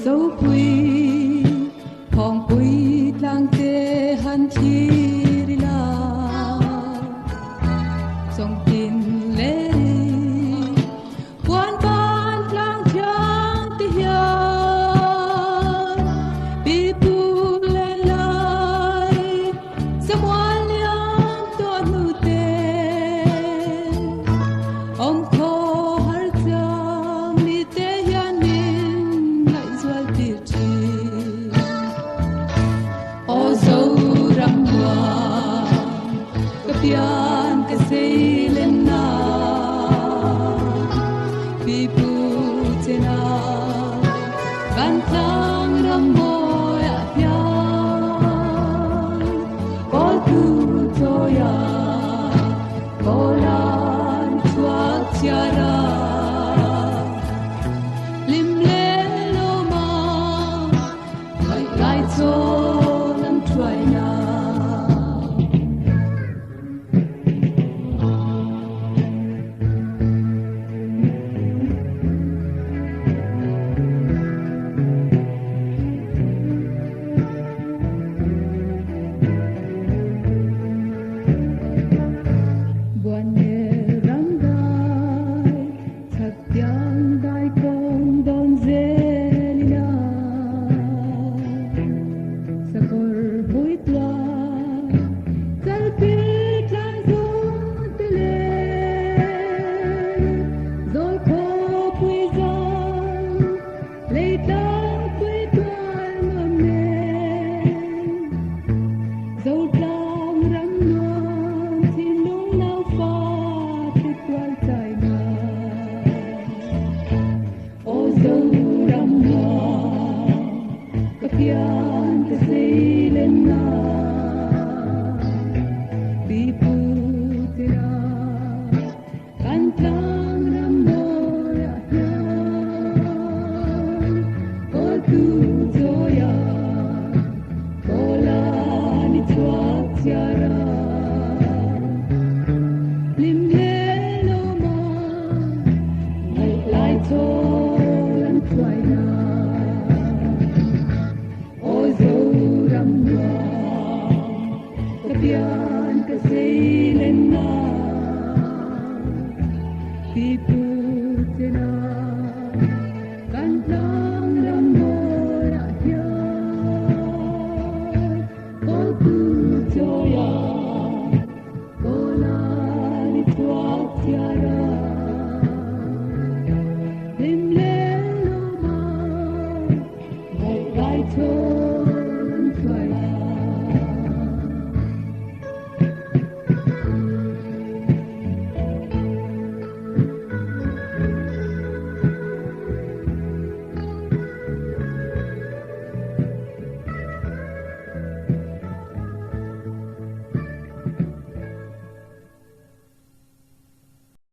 Zopui Phawngpui tlang te han thlir ila Chawngtin leh Puan ban tlang thiang te hian Pipu len lai Samual liam tawh hnu te Awm khaw har chiang mi te hian min ngaihzual tir thin. Aw Zoram nuam ka pian ka sei len na Pipu chena kan tlang ram mawi ah hian Kawltu chawi ah Kawlan chhuak chhiar a Hlim leh lawm a Ngaih lai chawl an thuai na. Buannel ram dai chak piang dai kawng dawn zel ila Sakawr hmui tuar chalpil tlang zum te leh Zawl khawpui zang lei tlang pui tual nuam nen Zotlang ram nuam thinlung nau fa te tual chai na. Aw Zoram nuam ka pian ka sei len na. Pipu te ra kan tlang ram mawi ah hian Kawltu chawi ah Kawla ni chhuak chhiar a. Hlim hle lo ma ngaih lai chawl an thuai na. Aw Zoram nuam ka pian ka sei len na. Pipu chena kan tlang ram mawi ah hian Kawltu chawi ah Kawla ni chhuak chhiar a.